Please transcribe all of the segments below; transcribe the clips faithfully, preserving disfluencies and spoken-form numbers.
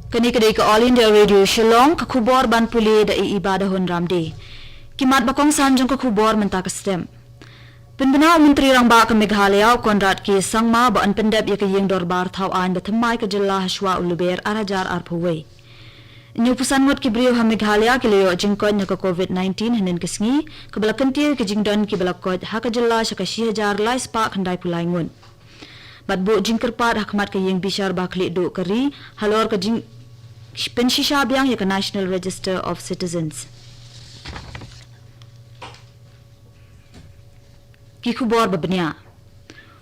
Kane ka dei ka All India Radio Shillong, ka khubor ban pule da i Iba da Hun Ramde. Ki mat ba kongsan jong ka khubor mynta ka step. Pynbna u Myntri Rangbah ka Meghalaya u Conrad K Sangma ba yn pyndep ïa ka ïing dorbar thaw aiñ ba thymmai ka jylla ha shwa u Lber ar hajar arphew wei. Hynñiewphew san ngut ki briew ha Meghalaya ki la ïoh jingkoit na ka covid nineteen hynnin ka sngi, kaba la kyntiew ïa ka jingdon kiba la koit ha ka jylla sha ka shi hajar lai spah khyndai phew lai ngut. Bad buh jingkyrpad ha khmat ka ïing bishar ba khlieh duh ka ri halor ka jing pynshisha biang ïa ka National Register of Citizens. Ki khubor ba bniah.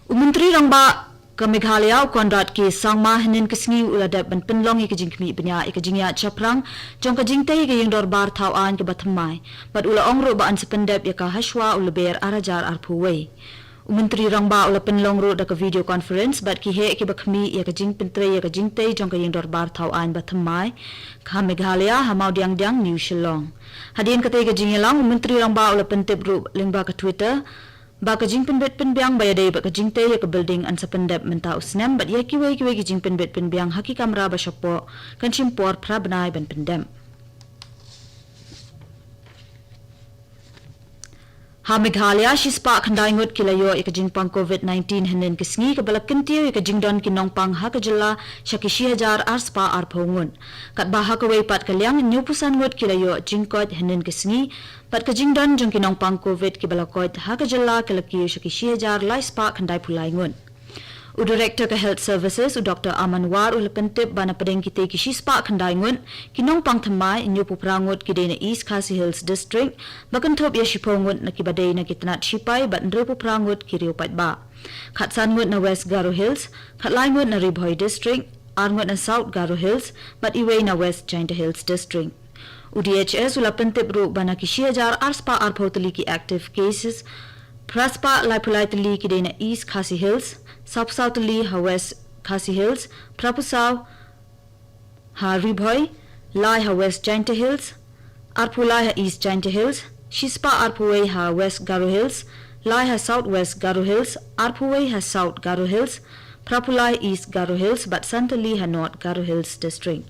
U Myntri Rangbah ka Meghalaya u Conrad K Sangma hynnin ka sngi u la dep ban pynlong ïa ka jingkhmih bniah ïa ka jingïaid shaphrang jong ka jingtei ïa ka ïing dorbar thaw aiñ kaba thymmai. Bad u la ong ruh ba yn sa pyndep ïa ka ha shwa u Lber ar hajar arphew wei. U Myntri Rangbah u la pynlong ruh da ka video conference bad ki heh kiba khmih ïa ka jingpyntrei ïa ka jingtei jong ka ïing dorbar thaw aiñ ba thymmai ha Meghalaya ha Mawdiangdiang, New Shillong. Hadien katei ka jingïalang u Myntri Rangbah u la pyntip ruh lyngba ka Twitter ba ka jingpynbit pynbiang ba ïadei bad ka jingtei ïa ka building yn sa pyndep mynta u snem bad ïa kiwei kiwei ki jingpynbit pynbiang ha ki kamra ba shapoh kan shim por phra bnai ban pyndep. Ha Meghalaya shi spah khyndai ngut ki la ïoh ïa ka jingpang covid nineteen hynnin ka sngi kaba la kyntiew ïa ka jingdon ki nongpang ha ka jylla sha ki shi hajar ar spah arphew ngut. Katba ha kawei pat ka liang hynñiewphew san ngut ki la ïoh jingkoit hynnin ka sngi bad ka jingdon jong ki nongpang covid kiba la koit ha ka jylla ka la kiew sha ki shi hajar lai spah khyndai phew lai ngut. U Director ka Health Services u Doctor Aman War u la pyntip ba na pdeng kitei ki shi spah khyndai ngut ki nongpang thymmai hynñiewphew phra ngut ki dei na East Khasi Hills District ba kynthup ïa shiphew ngut na kiba dei na ki tnat shipai bad hynriewphew phra ngut ki riew paidbah. Khatsan ngut na West Garo Hills, khatlai ngut na Ri Bhoi District, ar ngut na South Garo Hills bad iwei na West Jaintia Hills District. U D H S u la pyntip ruh ba na ki shi hajar ar spah arphew tylli ki active cases, phra spah laiphew lai tylli ki dei na East Khasi Hills, sawphew saw tylli ha West Khasi Hills, phraphew saw ha Ri Bhoi, lai ha West Jaintia Hills, arphew lai ha East Jaintia Hills, shi spah arphew wei ha West Garo Hills, lai ha South West Garo Hills, arphew wei ha South Garo Hills, phraphew lai East Garo Hills bad san tylli ha North Garo Hills District.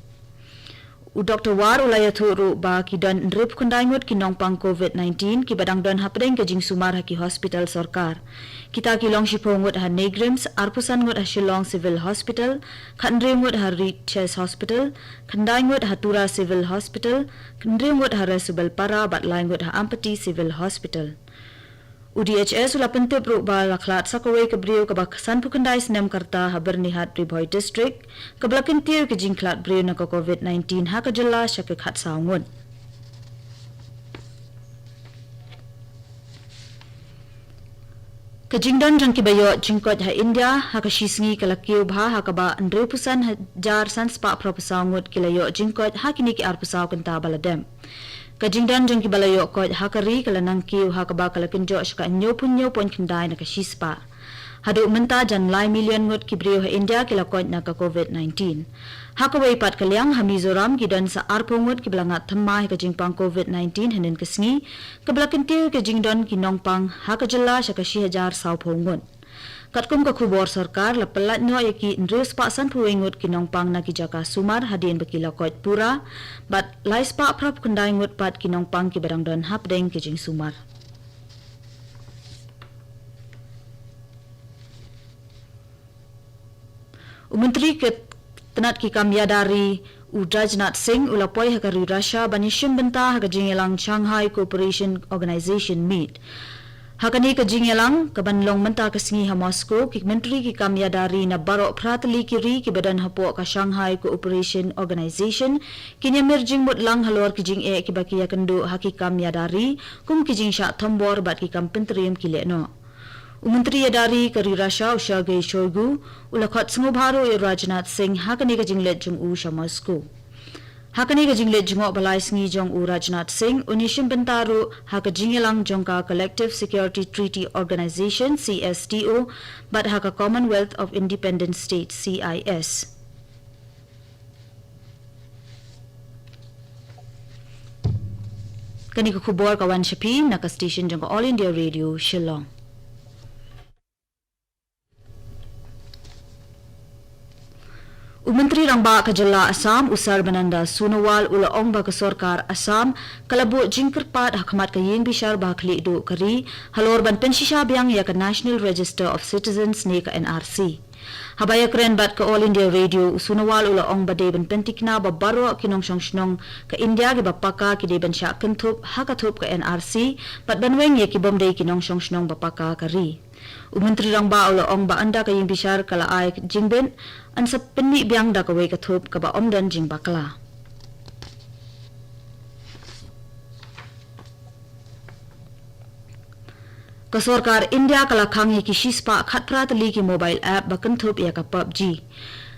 U Doctor War u la ïathuh ruh ba ki don hynriewphew khyndai ngut ki nongpang covid nineteen kiba dang don hapdeng ka jingsumar ha ki hospital sorkar. Kita ki long shiphew ngut ha NEIGRIHMS, arphew san ngut ha Shillong Civil Hospital, khathynriew ngut ha Reed Chest Hospital, khyndai ngut ha Tura Civil Hospital, hynriew ngut ha Resubelpara bad lai ngut ha Ampati Civil Hospital. U D H S u la pyntip ruh ba la khlad sa kawei ka briew kaba sanphew khyndai snem ka rta ha Byrnihat, Ri Bhoi District, kaba la kyntiew ïa ka jingkhlad briew na ka covid nineteen ha ka jylla sha ki khatsaw ngut. Ka jingdon jong kiba ïoh jingkoit ha India ha ka shi sngi ka la kiew bha ha kaba hynriewphew san hajar san spah phraphew saw ngut ki la ïoh jingkoit ha kine ki arphew saw kynta ba la dep. Ka jingdon jong kiba la ïoh koit ha ka ri ka la nang kiew ha kaba ka la kynjoh sha ka hynñiewphew hynñiew point khyndai na ka shi spah. Haduh mynta jan lai million ngut ki briew ha India ki la koit na ka covid nineteen. Ha kawei pat ka liang ha Mizoram ki don sa arphew ngut kiba la ngat thymmai ha ka jingpang covid nineteen hynnin ka sngi, kaba la kyntiew ïa ka jingdon ki nongpang ha ka jylla sha ka shi hajar sawphew ngut. Katkum ka khubor sorkar la pyllait noh ïa ki hynriew spah sanphew wei ngut ki nongpang na ki jaka sumar hadien ba ki la koit pura, bad lai spah phraphew khyndai ngut pat ki nongpang kiba dang don hapdeng ki jingsumar. U Myntri ka tnat ki kam ïada ri u Rajnath Singh u la poi ha ka ri Russia ban ïashim bynta ha ka jingïalang Shanghai Cooperation Organization, MEAT. Ha kane ka jingïalang kaban long mynta ka sngi ha Moscow, ki myntri ki kam ïada ri na baroh phra tylli ki ri kiba don hapoh ka Shanghai Cooperation Organization kin ïamir jingmut lang halor ki jingeh kiba ki ïakynduh ha ki kam ïada ri, kum ki jingshah thombor bad ki kam pyntriem ki lehnoh. U Myntri ïada ri ka ri Russia u Sergei Shoigu u la khot sngewbha ruh ïa u Rajnath Singh ha kane ka jingleit jong u sha Moscow. Ha kane ka jingleit jngoh ba lai sngi jong u Rajnath Singh un ïashim bynta ruh ha ka jingïalang jong ka Collective Security Treaty Organization, C S T O, bad ha ka Commonwealth of Independent States, C I S. Kane ka khubor ka wan sha phi na ka station jong ka All India Radio Shillong. U Myntri Rangbah Ka jylla Assam, u Sarbananda Sonowal u la ong ba ka sorkar Assam ka la buh jingkyrpad ha khmat ka ïing bishar ba khlieh duh ka ri halor ban pynshisha biang ïa ka National Register of Citizens ne ka N R C. Haba ïakren bad ka All India Radio, u Sonowal u la ong ba dei ban pyntikna ba baroh ki nongshong shnong ka India kiba paka ki dei ban shah kynthup ha ka thup ka N R C bad ban weng ïa ki bym dei ki nongshong shnong ba paka ka ri. U Myntri Rangbah u la ong ba ynda ka ïing bishar ka la ai jingbit, yn sa pynmih biang da kawei ka thup kaba ym don jingbakla. Ka sorkar India ka la khang ïa ki shispah khatphra tylli ki mobile app ba kynthup ïa ka PUBG.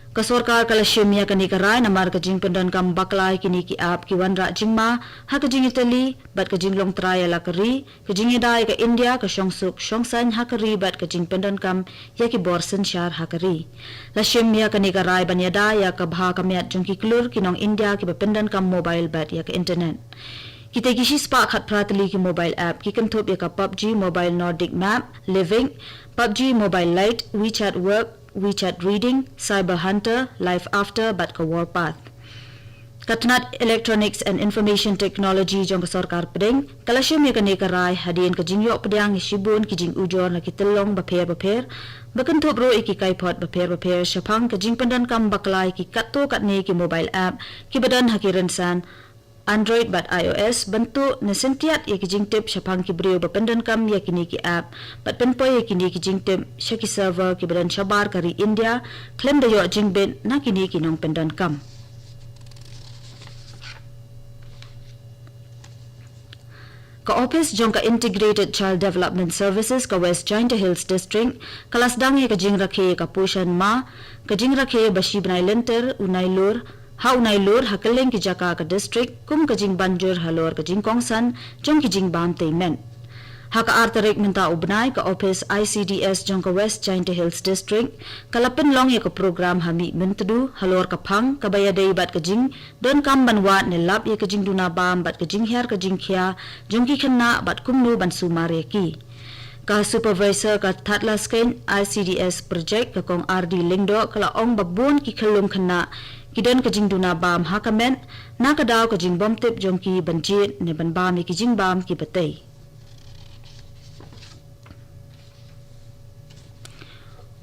Ka sorkar ka la shim ïa kane ka rai namar ka jingpyndonkam bakla ïa kine ki app ki wanrah jingma ha ka jingïatylli bad ka jinglong trai ïa la ka ri, ka jingïada ïa ka India, ka shongsuk shongsaiñ ha ka ri bad ka jingpyndonkam ïa ki bor synshar ha ka ri. La shim ïa kane ka rai ban ïada ïa ka bha ka miat jong ki klur ki nong India kiba pyndonkam mobile bad ïa ka internet. Kitei ki shispah khatphra tylli ki mobile app ki kynthup ïa ka PUBG Mobile, Nordic Map, Living, PUBG Mobile Lite, WeChat Work, WeChat Reading, Cyber Hunter, Life After bad ka Warpath. Ka tnat Electronics and Information Technology jong ka sorkar pdeng ka la shim ïa kane ka rai hadien ka jingïoh pdiang ïa shibun ki jingujor na ki tyllong bapher bapher, ba kynthup ruh ïa ki kaiphod bapher bapher shaphang ka jingpyndonkam bakla ïa ki katto katne ki mobile app kiba don ha ki rynsan Android bad iOS, ban tuh ne syntiat ïa ki jingtip shaphang ki briew ba pyndonkam ïa kine ki app bad pynpoi ïa kine ki jingtip sha ki server kiba don shabar ka ri India khlem da ïoh jingbit na kine ki nongpyndonkam. Ka ophis jong ka Integrated Child Development Services ka West Jaintia Hills District ka la sdang ïa ka jingrakhe ïa ka Poshan Maah, ka jingrakhe ba shi bnai lynter u Nailur ha u Nailur ha kylleng ki jaka ka district, kum ka jingbanjur halor ka jingkongsan jong ki jingbam tei met. Ha ka ar tarik mynta u bnai, ka ophis I C D S jong ka West Jaintia Hills District ka la pynlong ïa ka program ha Mihmyntdu halor ka phang kaba ïadei bad ka jingdonkam ban wad ne lap ïa ka jingduna bam bad ka jinghiar ka jingkhia jong ki khynnah bad kumno ban sumar ïa ki. Ka supervisor ka Thadlaskein I C D S project, ka Kong R D Lyngdoh, ka la ong ba bun ki khyllung khynnah ki don ka jingduna bam ha ka met na ka daw ka jingbymtip jong ki ban jied ne ban bam ïa ki jingbam kiba tei.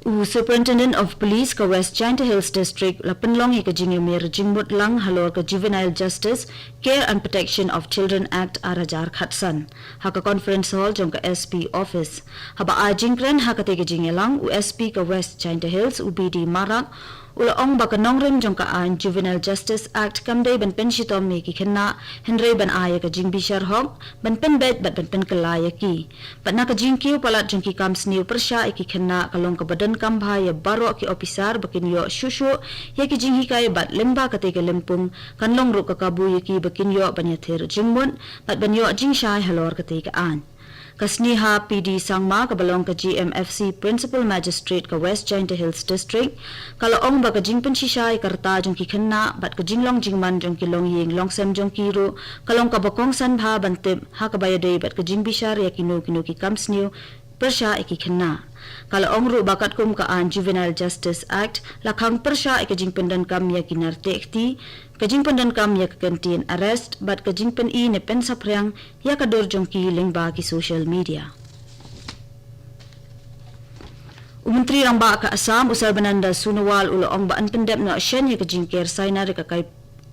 U Superintendent of Police ka West Jaintia Hills District la pynlong ïa ka jingïamir jingmut lang halor ka Juvenile Justice, Care and Protection of Children Act ar hajar khatsan ha ka Conference Hall jong ka S P Office. Haba ai jingkren ha katei ka jingïalang, u S P ka West Jaintia Hills, u B D Marak, u la ong ba ka nongrim jong ka aiñ Juvenile Justice Act kam dei ban pynshitom ïa ki khynnah, hynrei ban ai ïa ka jingbishar hok, ban pynbeit bad ban pynkylla ïa ki. Bad na ka jingkiew palat jong ki kam sniew pyrshah ïa ki khynnah ka long kaba donkam bha ïa baroh ki ophisar ba kin ïoh shuh shuh ïa ki jinghikai bad lyngba katei ka lympung kan long ruh ka kabu ïa ki ba kin ïoh ban ïathir jingmut bad ban ïoh jingshai halor katei ka aiñ. Ka Sneha P D Sangma kaba long ka G M F C Principal Magistrate ka West Jaintia Hills District ka la ong ba ka jingpynshisha ïa ka rta jong ki khynnah bad ka jinglong jingman jong ki longïing longsem jong ki ruh ka long kaba kongsan bha ban tip ha kaba ïadei bad ka jingbishar ïa kino kino ki kam sniew pyrshah ïa ki khynnah. Ka la ong ruh ba katkum ka aiñ Juvenile Justice Act la khang pyrshah ïa ka jingpyndonkam ïa ki nar teh kti, ka jingpyndonkam ïa ka kyntien arrest bad ka jingpyni ne pynsaphriang ïa ka dur jong ki lyngba ki social media. U Myntri Rangbah ka Assam, u Sarbananda Sonowal, u la ong ba yn pyndep noh shen ïa ka jingker sainar ïa ka kai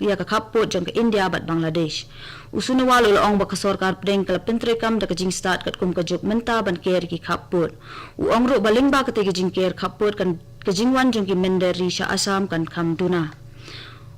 ïa ka khappud jong ka India bad Bangladesh. U Sonowal u la ong ba ka sorkar pdeng ka la pyntreikam da ka jingstad katkum ka juk mynta ban ker ïa ki khappud. U ong ruh ba lyngba katei ka jingker khappud kan ka jingwan jong ki mynder ri sha Assam kan kham duna.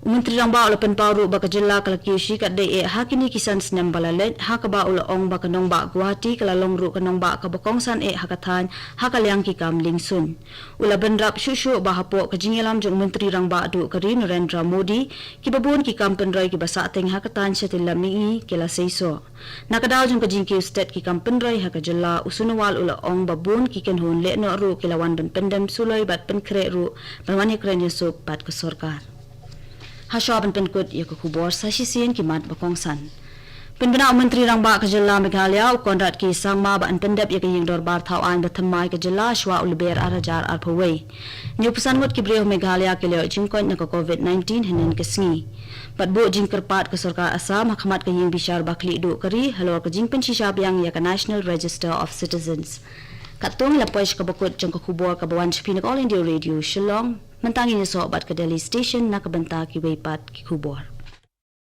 U Myntri Rangbah u la pynpaw ruh ba ka jylla ka la kiew shi katdei eh ha kine ki san snem ba la leit, ha kaba u la ong ba ka nongbah Guwahati ka la long ruh ka nongbah kaba kongsan eh ha ka thaiñ ha ka liang ki kam liengsuiñ. U la bynrap shuh shuh ba hapoh ka jingïalam jong u Myntri Rangbah duh ka ri Narendra Modi, kiba bun ki kam pynroi kiba sahteng ha ka thaiñ shatei lam mihngi ki la seisoh. Na ka daw jong ka jingkiew stet ki kam pynroi ha ka jylla, u Sonowal u la ong ba bun ki kynhun lehnoh ruh ki la wan ban pyndem suloi bad pynkhreh ruh ban wan ïakren ïasuk bad ka sorkar. Hashwa ban pynkut ïa ka khubor, sa shisien ki mat ba kongsan. Pynbna u Myntri Rangbah ka Jylla Meghalaya u Conrad K Sangma ban pyndep ïa ka ïing dorbar thaw aiñ ba thymmai ka jylla shwa u Lber ar hajar arphew wei. Hynñiewphew san ngut ki briew Meghalaya ki la ïoh jingkoit na ka covid nineteen hynnin ka sngi. Bad buh jingkyrpad ka sorkar Assam ha khmat ka ïing bishar ba khlieh duh ka ri halor ka jingpynshisha biang ïa ka National Register of Citizens. Katto ngi la poi sha kaba kut jong ka khubor kaba wan sha phi na ka All India Radio Shillong. Mynta ngin ïasoh bad ka Delhi Station na ka bynta kiwei pat ki khubor.